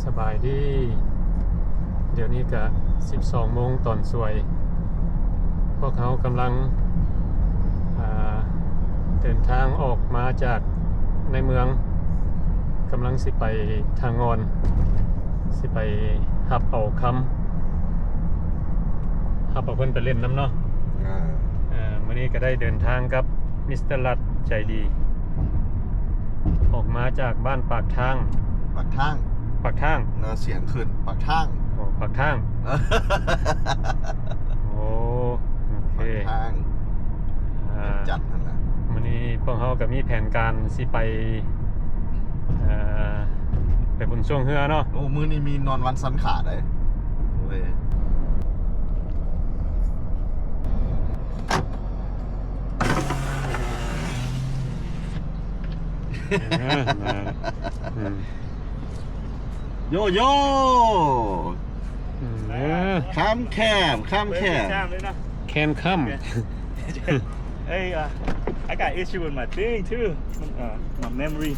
ສະບາຍດີ ດຽວນີ້ກະສິບສອງໂມງຕອນສວຍ ພວກເຮົາກຳລັງ ອ່າ ເດີນທາງອອກມາຈາກໃນເມືອງ ກຳລັງຊິໄປທ່າງ່ອນ ຊິໄປຮັບເອົາຄຳ ຮັບເອົາເພິ່ນໄປຫຼິ້ນນຳເນາະ. ເອີ ມື້ນີ້ກະໄດ້ເດີນທາງກັບມິສເຕີລັດໃຈດີ ອອກມາຈາກບ້ານປາກທາງ. ປາກທາງ? ປາກທາງ. ເນາະ ສຽງຂຶ້ນ ປາກທາງ. ໂອ້ ປາກທາງ. ໂອ້ ໂອເຄ ປາກທາງ ອ່າ ຈັດຫັ້ນລະ. ມື້ນີ້ພວກເຮົາກະມີແຜນການຊິໄປ ເອີ ໄປບຸນຊ່ວງເຮືອເນາະ. ໂອ້ ມື້ນີ້ມີນອນວັນສັນຂາໄດ໋. ໂອ້ຍ ເອີ ມາ ອືມ ໂຢໂຢ ອືມ ເອີ ຄຳແຄມ ຄຳແຄມ ແຄມເລີຍນະ ແຄມຄຳ. Hey, uh, I got issue with my thing too. Uh, my memory.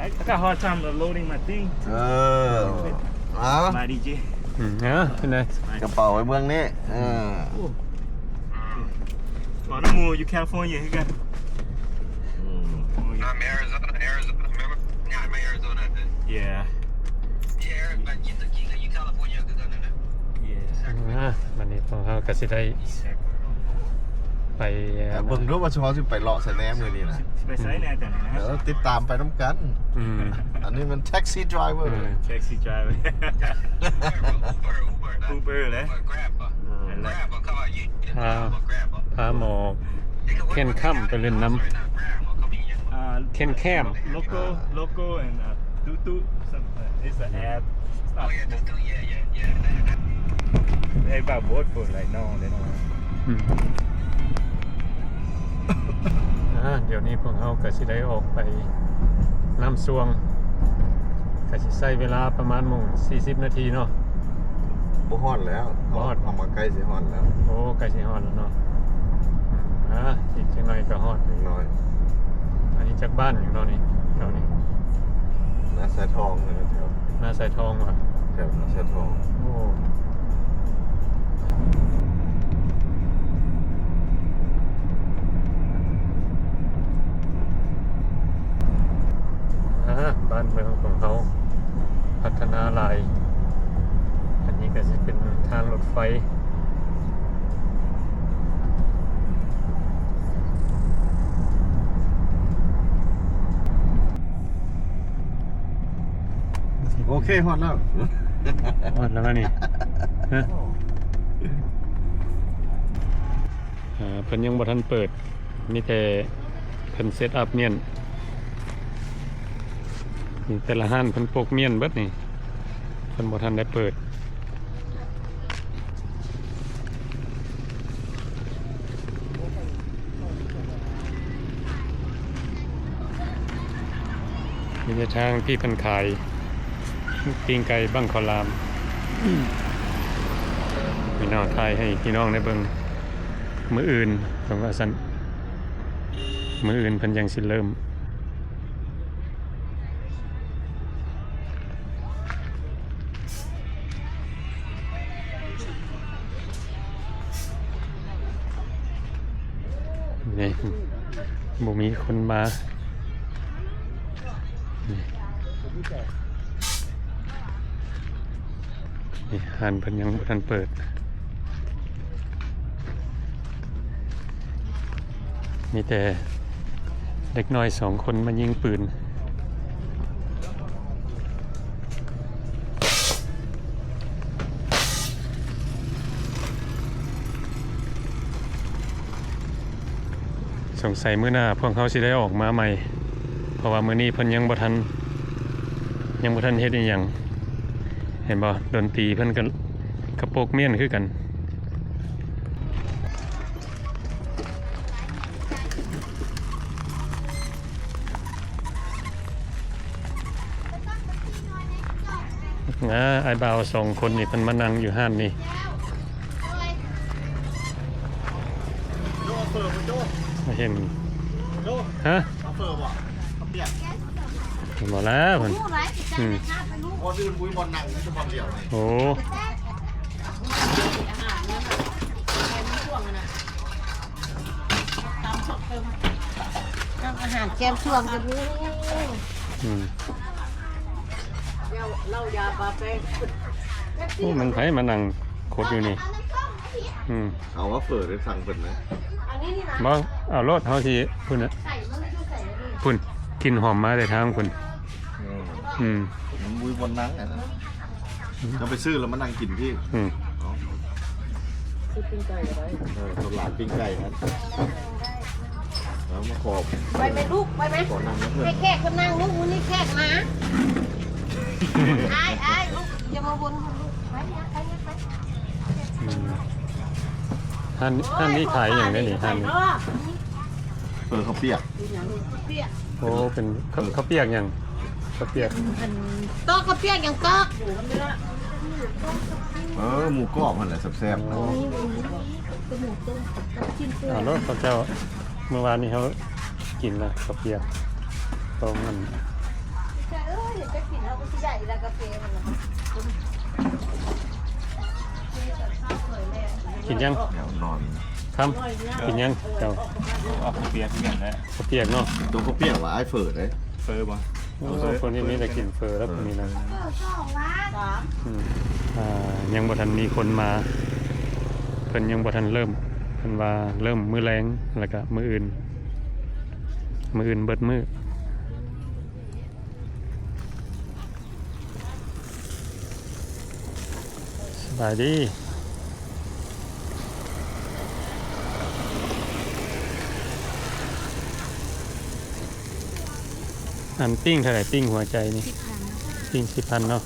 I, I got hard time loading my thing. ເອີ ເອົາ ມາດີເຈ ອືມ ເອົາ ເປັນໄງ ກະເປົາໄວ້ເບື້ອງນີ້ ເອີ ໂອ້ ເວົ້ານຳໝູ່ຢູ່ California ຄືກັນ. ອືມ I'm Arizona, Arizona, remember? Yeah, I'm Arizona. Yeah. Yeah, Arizona, but you, you, you California คือกันนั่นแหละ. Yeah. ອ່າ ບາດນີ້ພວກເຮົາກະຊິໄດ້ໄປ ເບິ່ງດູວ່າຊຸມເຮົາຊິໄປເລາະໃສແດ່ມື້ນີ້ນະ. ຊິໄປໃສແດ່ແຕ່ນີ້ນະ? ເອີ ຕິດຕາມໄປນຳກັນ. ອືມ ອັນນີ້ມັນ taxi driver. ເອີ taxi driver. Uber, Uber, Uber ແຫຼະ Uber, Grab ບໍ່? ອືມ Grab ບໍ່? ເຂົາວ່າຢູ່ Grab ບໍ່? ພາໝໍແຄນຄຳໄປຫຼິ້ນນຳ ອ່າ ແຄນແຄມ Loco, Loco and, uh, Tutu. Some, uh, it's an app. It's not. Oh, yeah, Tutu. Yeah, yeah, yeah. They about boat for like no, they don't. ອືມ ອ່າ ດຽວນີ້ພວກເຮົາກະຊິໄດ້ອອກໄປນ້ຳຊວງ ກະຊິໃຊ້ເວລາປະມານໂມງສີ່ສິບນາທີເນາະ. ບໍ່ຮອດແລ້ວ ບໍ່ຮອດ ເຮົາມາໃກ້ຊິຮອດແລ້ວ. ໂອ້ ໃກ້ຊິຮອດແລ້ວເນາະ. ອ່າ ອີກຈັກໜ້ອຍກະຮອດ ຈັກໜ້ອຍ. ອັນນີ້ຈັກບ້ານຫຍັງເນາະນີ້ ແຖວນີ້? ນາຊາຍທອງ ແຖວນາຊາຍທອງຫວາ? ແຖວນາຊາຍທອງ. ໂອ້ ອ່າ ບ້ານເມືອງຂອງເຮົາພັດທະນາຫຼາຍ. ອັນນີ້ກະຊິເປັນທາງລົດໄຟ. ໂອເຄ ຮອດແລ້ວ ຮອດແລ້ວນີ້. ຮະ ອ່າ ເພິ່ນຍັງບໍ່ທັນເປີດ ມີແຕ່ເພິ່ນເຊັດອັບມ້ຽນ. ນີ້ແຕ່ລະຮ້ານເພິ່ນປົກມ້ຽນເບິດນີ້ ເພິ່ນບໍ່ທັນໄດ້ເປີດ. ມີແຕ່ທາງທີ່ເພິ່ນຂາຍປີ້ງໄກ່ບັ້ງເຂົ້າຫຼາມ. ພີ່ນ້ອງ ຖ່າຍໃຫ້ພີ່ນ້ອງໄດ້ເບິ່ງ. ມື້ອື່ນເພິ່ນວ່າຊັ້ນ ມື້ອື່ນເພິ່ນຈັ່ງຊິເລີ່ມ. ນີ້ ບໍ່ມີຄົນມາ. ນີ້ ນີ້ ຮ້ານເພິ່ນຍັງບໍ່ທັນເປີດ. ມີແຕ່ເດັກນ້ອຍສອງຄົນມາຍິງປືນ. ສົງໄສມື້ໜ້າພວກເຮົາຊິໄດ້ອອກມາໃໝ່ ເພາະວ່າມື້ນີ້ເພິ່ນຍັງບໍ່ທັນ ຍັງບໍ່ທັນເຮັດອີ່ຫຍັງ. ເຫັນບໍ່? ດົນຕີເພິ່ນກະ ກະປົກມ້ຽນຄືກັນ. ອ່າ ອ້າຍບ່າວສອງຄົນນີ້ເພິ່ນມານັ່ງຢູ່ຮ້ານນີ້. ໂຈ ເປີດບໍ່ໂຈ? ເຫັນ ໂຈ ຮະ? ເອົາເປີດບໍ່? ເອົາປຽກ. ບໍ່ແລ້ວເພິ່ນ ອືມ ບ່ອນອື່ນບໍ່ມີບ່ອນນັ່ງ ມີແຕ່ບ່ອນດຽວນີ້ ໂອ້ ອາຫານແຄມຊ່ວງກໍມີ ອືມ ໂອ້ ມັນໃຜມານັ່ງຄົດຢູ່ນີ້ ອືມ ເອົາວ່າເຝີໄດ້ສັ່ງເພິ່ນນະ ບໍ່ ເອົາໂລດ ເຮົາຊິ ພຸ້ນນະ ພຸ້ນ ກິ່ນຫອມມາແຕ່ທາງພຸ້ນ ອືມ ອືມ ມັນບໍ່ມີບ່ອນນັ່ງຫັ້ນນະ ເຮົາໄປຊື້ແລ້ວມານັ່ງກິນພີ້ ອືມ ເອົາ ຊື້ປີ້ງໄກ່ກໍໄດ້ ເອີ ສຳລັບປີ້ງໄກ່ຫັ້ນ ເອົາມາຂອບ ໄປແມ່ລູກ ໄປແມ່ ຂໍນັ່ງນຳເພິ່ນ ໃຫ້ແຂກເພິ່ນນັ່ງລູກ ມື້ນີ້ແຂກມາ ອ້າຍ ອ້າຍ ລູກ ຢ່າມາວົນ ລູກ ໄປ ໄປ ໄປ ອືມ ຮ້ານ ຮ້ານນີ້ຂາຍຫຍັງເດ້ນີ້ ຮ້ານນີ້ ເອີ ເຂົ້າປຽກ ໂອ້ ເປັນເຂົ້າ ເຂົ້າປຽກຫຍັງ? ເຂົ້າປຽກ ອັນ ຕອກເຂົ້າປຽກຫຍັງຕອກ? ເອີ ໝູກອບຫັ້ນແຫຼະແຊບໆ ເນາະ ເອົາໂລດ ເຂົາເຈົ້າ ມື້ວານນີ້ເຮົາກິນແລ້ວເຂົ້າປຽກ ຕ້ອງອັນ ກິນຫຍັງ? ແນວນອນ ຄຳ ກິນຫຍັງເຈົ້າ? ເອົາເຂົ້າປຽກຄືກັນແຫຼະ ເຂົ້າປຽກເນາະ ຕົວເຂົ້າປຽກວ່າອ້າຍເຝີເດ້ ເຝີບໍ່? ໂອ້ ຄົນນີ້ມີແຕ່ກິນເຝີແລ້ວ ຄົນນີ້ນະ ອືມ ອ່າ ຍັງບໍ່ທັນມີຄົນມາ ເພິ່ນຍັງບໍ່ທັນເລີ່ມ ເພິ່ນວ່າເລີ່ມມື້ແລງ ແລ້ວກະມື້ອື່ນ ມື້ອື່ນເບິດມື້. ສະບາຍດີ ອັນປີ້ງເທົ່າໃດ? ປີ້ງຫົວໃຈນີ້ ສິບພັນ ປີ້ງສິບພັນເນາະ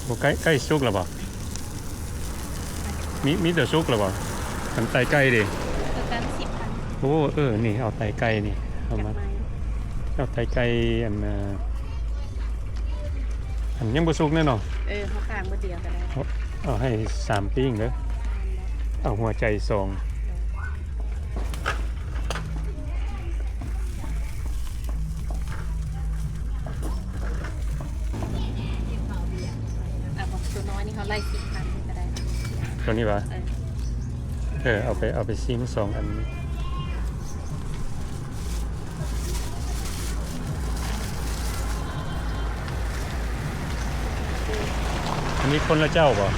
ໂອ້ ໃກ້ ໃກ້ສຸກແລ້ວບໍ່? ມີ ມີແຕ່ສຸກແລ້ວບໍ່? ອັນໄຕໄກ່ເດ? ຄືກັນ ສິບພັນ ໂອ້ ເອີ ນີ້ເອົາໄຕໄກ່ນີ້ ເອົາມາ ຈັກໄມ້ ເອົາໄຕໄກ່ ອັນ ອັນຍັງບໍ່ສຸກແນ່ເນາະ ເອີ ເຮົາຂ້າງບໍ່ດຽວກໍໄດ້ ເອົາ ເອົາໃຫ້ສາມປີ້ງເດີ ເອົາຫົວໃຈສອງ ເອົາຕົວນ້ອຍນີ້ເຮົາໄລ່ສິບພັນກໍໄດ້ ຕົວນີ້ຫວາ? ເອີ ເອີ ເອົາໄປ ເອົາໄປຊີມສອງອັນນີ້ ອັນນີ້ຄົນລະເຈົ້າບໍ່?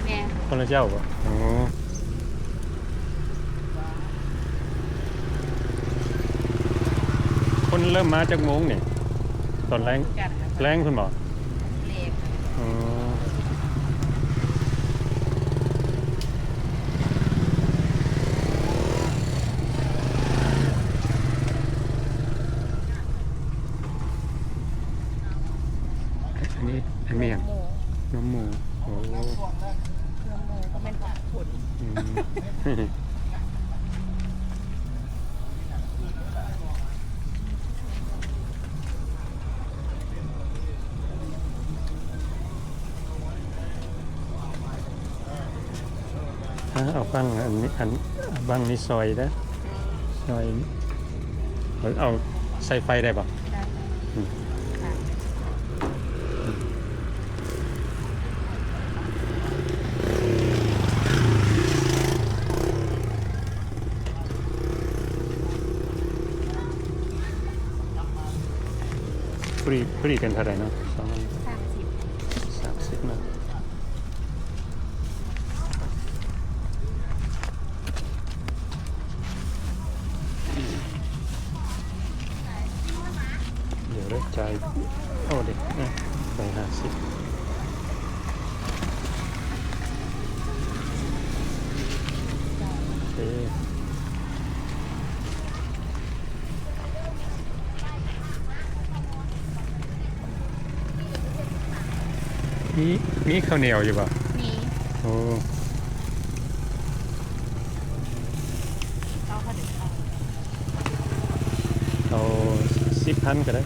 ແມ່ນ ຄົນລະເຈົ້າບໍ່? ອໍ ຄົນເລີ່ມມາຈັກໂມງນີ້? ຕອນແລງ ຄືກັນນະ ແລງພຸ້ນບໍ່? ແລງ ອໍ ອັນນີ້ ອັນນີ້ຫຍັງ? ນມໝູ ນມໝູ ໂອ້ ນມໝູກໍແມ່ນຂອງຄົນ ອືມ ເອົາບັ້ງອັນນີ້ ອັນ ບັ້ງນີ້ຊອຍເດີ ຊອຍ ເອົາ ເອົາໃສ່ໄຟໄດ້ບໍ່? ໄດ້ ອືມ ພໍດີ ພໍດີກັນເທົ່າໃດເນາະ? ສອງ ສາມສິບ ສາມສິບເນາະ. ດຽວເດີ ຈ່າຍ ໂອ້ ເດ ໄປຫ້າສິບ ໂອເຄ. ມີ ມີເຂົ້າໜຽວຢູ່ບໍ່? ມີ ໂອ້ ເອົາເທົ່າໃດ? ເອົາສິບພັນກໍໄດ້. ເ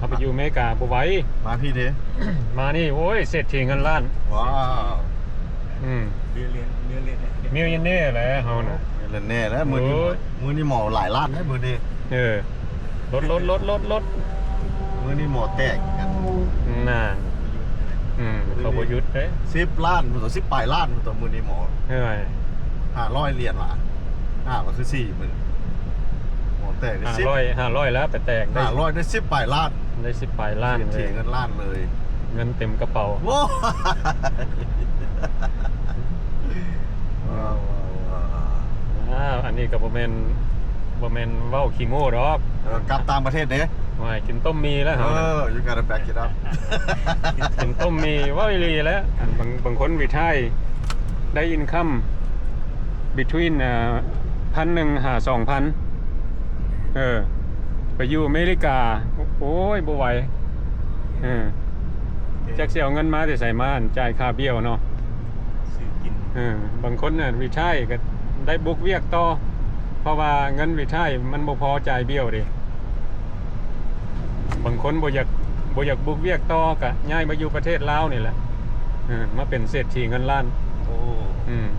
ເຮົາໄປຢູ່ອາເມລິກາບໍ່ໄຫວ. ມາພີ້ເດ້ ມານີ້ ໂອ້ຍ ເສດຖີເງິນລ້ານ. ວ້າວ ອືມ millionaire ແຫຼະເຮົານະ. ມິລເລຍນແນແລ້ວມື້ນີ້. ໂອ້ຍ ມື້ນີ້ໝໍຫຼາຍລ້ານເດ້ມື້ນີ້. ເອີ ລົດ ລົດ ລົດ ລົດ ລົດ ມື້ນີ້ໝໍແຕກກັນ. ນັ້ນ ອືມ ເຂົາບໍ່ຢຸດເດ້. ສິບລ້ານພຸ້ນ ສິບປາຍລ້ານພຸ້ນ ມື້ນີ້ໝໍ. ເອີຍ ຫ້າຮ້ອຍຫຼຽນຫວາ ຫ້າກໍຄືສີ່ມື້ນີ້ ໝໍແຕກ ຫ້າຮ້ອຍ ຫ້າຮ້ອຍແລ້ວໄປແຕກ ຫ້າຮ້ອຍໄດ້ສິບປາຍລ້ານ. ໄດ້ສິບປາຍລ້ານເລີຍ ເງິນລ້ານເລີຍ ເງິນເຕັມກະເປົາ. ວ້າວ ວ້າວ ວ້າວ ອ້າວ ອັນນີ້ກໍບໍ່ແມ່ນ ບໍ່ແມ່ນເວົ້າຂີ້ໂມ້ດອກ. ເອີ ກັບຕ່າງປະເທດເດ້. ໂອ້ຍ ກິນຕົ້ມໝີ່ແລ້ວເຮົາ. ເອີ you gotta back it up. ກິນຕົ້ມໝີ່ ເວົ້າອີ່ຫຼີແຫຼະ. ອັນບາງ ບາງຄົນ retire ໄດ້ income between ເອີ ພັນໜຶ່ງຫາສອງພັນ. ເອີ ໄປຢູ່ອາເມລິກາ ໂອ້ຍ ບໍ່ໄຫວ. ເອີ ຈັກຊິເອົາເງິນມາແຕ່ໃສມາ ອັນ ຈ່າຍຄ່າບ້ຽວເນາະ ຊື້ກິນ. ເອີ ບາງຄົນນະ retire ກໍໄດ້ບຸກວຽກຕໍ່ ເພາະວ່າເງິນ retire ມັນບໍ່ພໍຈ່າຍບ້ຽວເດ້. ບາງຄົນບໍ່ຢາກ ບໍ່ຢາກບຸກວຽກຕໍ່ ກະຍ້າຍມາຢູ່ປະເທດລາວນີ້ແຫຼະ. ເອີ ມາເປັນເສດຖີເງິນລ້ານ. ໂອ້ ອືມ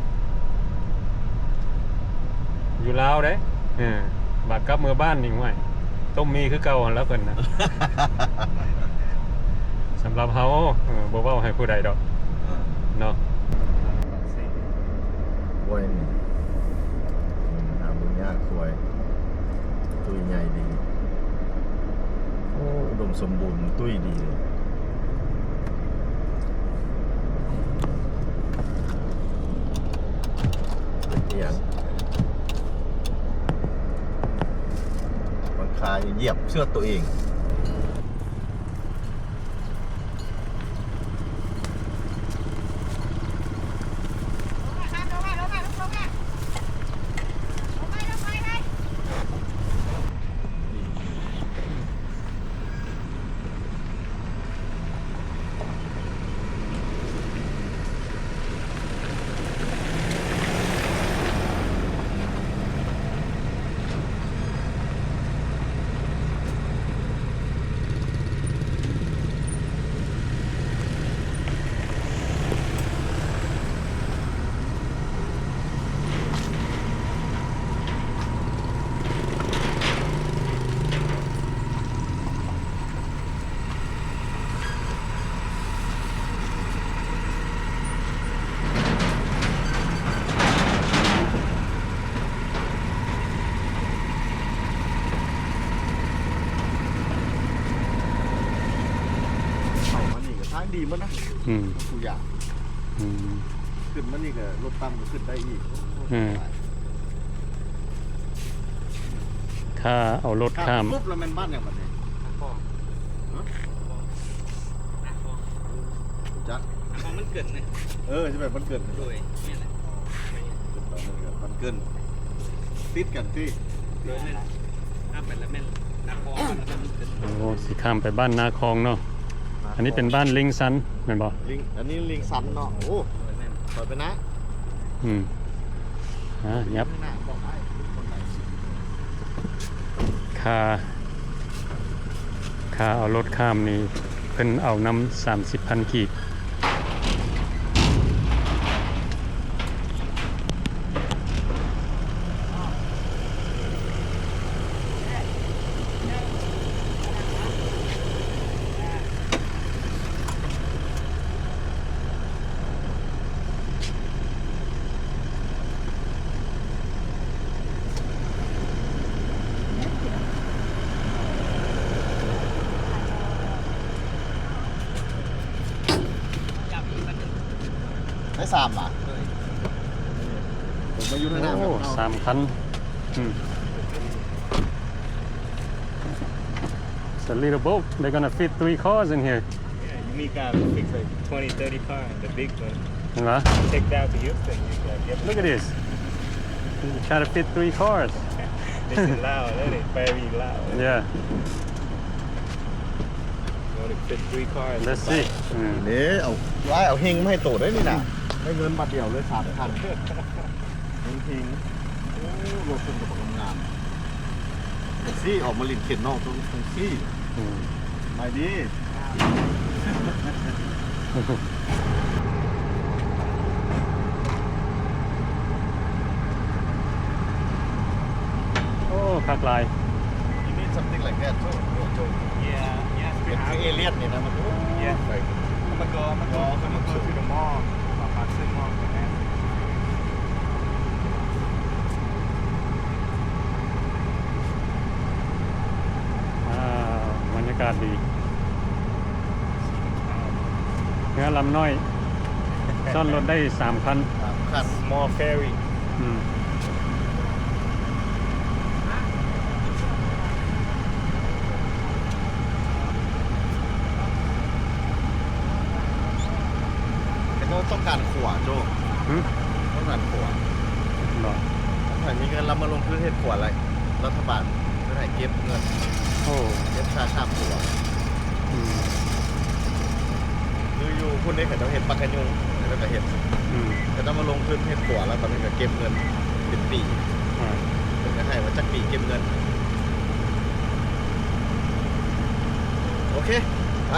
ຢູ່ລາວເດ້. ເອີ ບາດກັບເມືອບ້ານນີ້ ໂອ້ຍ ຕົ້ມໝີ່ຄືເກົ່າຫັ້ນລະເພິ່ນນະ. ສຳລັບເຮົາ ເອີ ບໍ່ເວົ້າໃຫ້ຜູ້ໃດດອກ. ເອີ ເນາະ. ຄວາຍນີ້ ຫາເບິ່ງຍາກ ຄວາຍ ຕຸ້ຍໃຫຍ່ດີ. ໂອ້ ອຸດົມສົມບູນ ຕຸ້ຍດີເລີຍ. ເປັນອີ່ຫຍັງ? ບັງຄາຢຽບເຊືອກໂຕເອງ. ເຂົ້າມານີ້ກໍທາງດີໝົດນະ. ອືມ ຜູ້ຢາກ. ອືມ ຂຶ້ນມານີ້ກໍລົດຕ່ຳກໍຂຶ້ນໄດ້ອີກ. ເອີ ຖ້າເອົາລົດຂ້າມ ຂ້າມປຸບແລ້ວແມ່ນບ້ານຫຍັງບັດນີ້? ນາຄອງ. ຮະ? ນາຄອງ. ຈັກ ນາຄອງມັນເກີດນະ. ເອີ ຊິໄປບ້ານເກີດ. ໂດຍ ແມ່ນແຫຼະ. ບ້ານເກີດ ຕິດກັນຕິ. ໂດຍ ແມ່ນ. ຂ້າມໄປແລ້ວແມ່ນນາຄອງ ແລ້ວມັນເກີດ. ໂອ້ ຊິຂ້າມໄປບ້ານນາຄອງເນາະ. ນາຄອງ. ອັນນີ້ເປັນບ້ານລິງຊັນແມ່ນບໍ່? ລິງ ອັນນີ້ລິງຊັນເນາະ. ໂອ້ ໂດຍ ແມ່ນ. ເຂົ້າໄປນະ. ອືມ ອ່າ ຫຍັບ. ຄ່າ ຄ່າເອົາລົດຂ້າມນີ້ ເພິ່ນເອົານຳສາມສິບພັນກີບ. ໄດ້ສາມບາດ. ໂອ້ ສາມຄັນ. ອືມ. It's a little boat. They're gonna fit three cars in here. Yeah, you need guys to fix like twenty, thirty pounds, the big one. ເຫັນບໍ່? Take down to Houston, you gotta get. Look at this. You try to fit three cars. This is loud, isn't it? Very loud. Yeah. You wanna fit three cars. Let's see. ເດ້ ເອົາ ອ້າຍ ເອົາເຮັງມາໃຫ້ໂຕໄດ້ນີ້ນະ. ໄດ້ເງິນບາດດຽວເລີຍສາມພັນ. ເຮັງໆ. ໂອ້ ລົດເພິ່ນກໍບັກງາມໆ. ຊີ້ ອອກມາຫຼິ້ນເຂດນອກຕ້ອງ ຕ້ອງຊີ້. ອືມ. ສະບາຍດີ. ໂອ້ ຄັກຫຼາຍ. You need something like that too. Yeah, yeah. ເປັນຄືເອລຽນນີ້ນະ ມັນ yeah. ມັນກໍ ມັນກໍ go to the mall. ປາກເຊນມອລ ອ່າ ບັນຍາກາດດີ. ເຮືອລຳນ້ອຍ ຊ້ອນລົດໄດ້ສາມຄັນ. ສາມຄັນ small ferry. ອືມ. ເຂົາເຈົ້າຕ້ອງການຂົວໂຈ້. ຫຶ? ຕ້ອງການຂົວ. ບໍ່. ໃຜມີເງິນລະມາລົງທຶນເຮັດຂົວໄດ້. ລັດຖະບານເພິ່ນໃຫ້ເກັບເງິນ. ໂອ້. ເກັບຄ່າຂ້າມຂົວ. ອືມ. ຄືຢູ່ພຸ້ນເດ້ ເຂົາເຈົ້າເຮັດປາກກະຍຸງ ແລ້ວກໍເຮັດ ອືມ ເຂົາເຈົ້າມາລົງທຶນເຮັດຂົວ ແລ້ວຕອນນີ້ກໍເກັບເງິນເປັນປີ. ອ່າ ເພິ່ນກໍໃຫ້ວ່າຈັກປີເກັບເງິນ. ໂອເຄ ໄປ.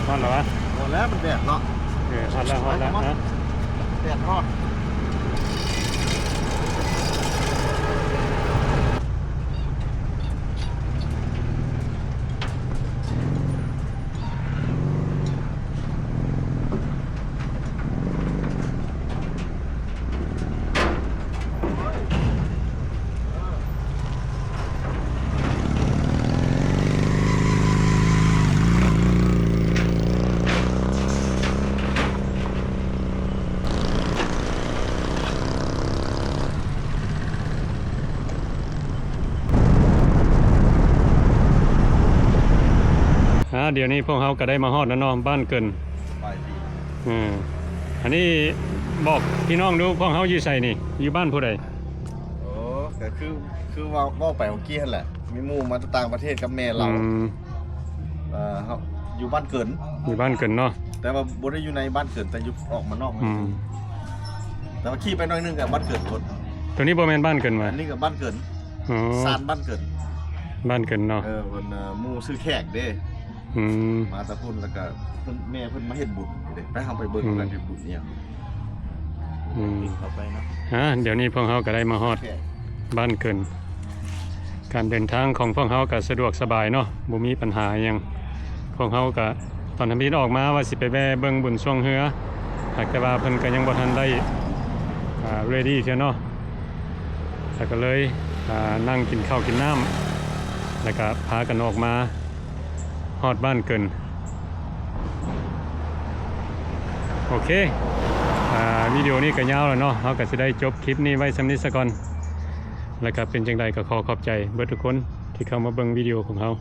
ຮອດແລ້ວຫວາ? ຮອດແລ້ວ ມັນແດດເນາະ. ເອີ ຮອດແລ້ວ ຮອດແລ້ວ. ໄປ ຮອດ ຮະ? ແດດຮອດ. ອ່າ ດຽວນີ້ພວກເຮົາກໍໄດ້ມາຮອດແລ້ວເນາະ ບ້ານເກີນ. ສະບາຍດີ. ເອີ ອັນນີ້ບອກພີ່ນ້ອງດູ ພວກເຮົາຢູ່ໃສນີ້? ຢູ່ບ້ານຜູ້ໃດ? ໂອ້ ກໍຄື ຄືເວົ້າ ເວົ້າໄປເມື່ອກີ້ຫັ້ນແຫຼະ ມີໝູ່ມາແຕ່ຕ່າງປະເທດກັບແມ່ລາວ. ອືມ. ເອີ ເຮົາຢູ່ບ້ານເກີນ. ຢູ່ບ້ານເກີນເນາະ. ແຕ່ວ່າບໍ່ໄດ້ຢູ່ໃນບ້ານເກີນ ແຕ່ຢູ່ອອກມານອກ. ອືມ. ແຕ່ວ່າຂີ່ໄປໜ້ອຍໜຶ່ງກໍບ້ານເກີນພຸ້ນ. ຕົວນີ້ບໍ່ແມ່ນບ້ານເກີນຫວາ? ອັນນີ້ກໍບ້ານເກີນ. ອໍ ຊານບ້ານເກີນ. ບ້ານເກີນເນາະ. ເອີ ເພິ່ນ ເອີ ໝູ່ຊື່ແຂກເດ້. ອືມ. ມາແຕ່ພຸ້ນ ແລ້ວກໍເພິ່ນ ແມ່ເພິ່ນມາເຮັດບຸນເດ້. ໄປ ເຮົາໄປເບິ່ງ ອືມ ກັນເຮັດບຸນອີ່ຫຍັງ. ອືມ. ເຂົ້າໄປເນາະ. ອ່າ ດຽວນີ້ພວກເຮົາກໍໄດ້ມາຮອດ ແຂກ ບ້ານເກີນ. ການເດີນທາງຂອງພວກເຮົາກໍສະດວກສະບາຍເນາະ ບໍ່ມີບັນຫາຫຍັງ. ພວກເຮົາກໍຕອນທຳອິດອອກມາວ່າຊິໄປແວ່ເບິ່ງບຸນຊ່ວງເຮືອ ຫາກແຕ່ວ່າເພິ່ນກໍຍັງບໍ່ທັນໄດ້ ອ່າ ready ເທື່ອເນາະ. ແລ້ວກໍເລີຍ ອ່າ ນັ່ງກິນເຂົ້າກິນນ້ຳ ແລ້ວກໍພາກັນອອກມາຮອດບ້ານເກີນ. ໂອເຄ ອ່າ ວິດີໂອນີ້ກໍຍາວແລ້ວເນາະ ເຮົາກໍຊິໄດ້ຈົບຄລິບນີ້ໄວ້ສ່ຳນີ້ສາກ່ອນ. ແລ້ວກໍເປັນຈັ່ງໃດກໍຂໍຂອບໃຈເບິດທຸກຄົນທີ່ເຂົ້າມາເບິ່ງວິດີໂອຂອງເຮົາ.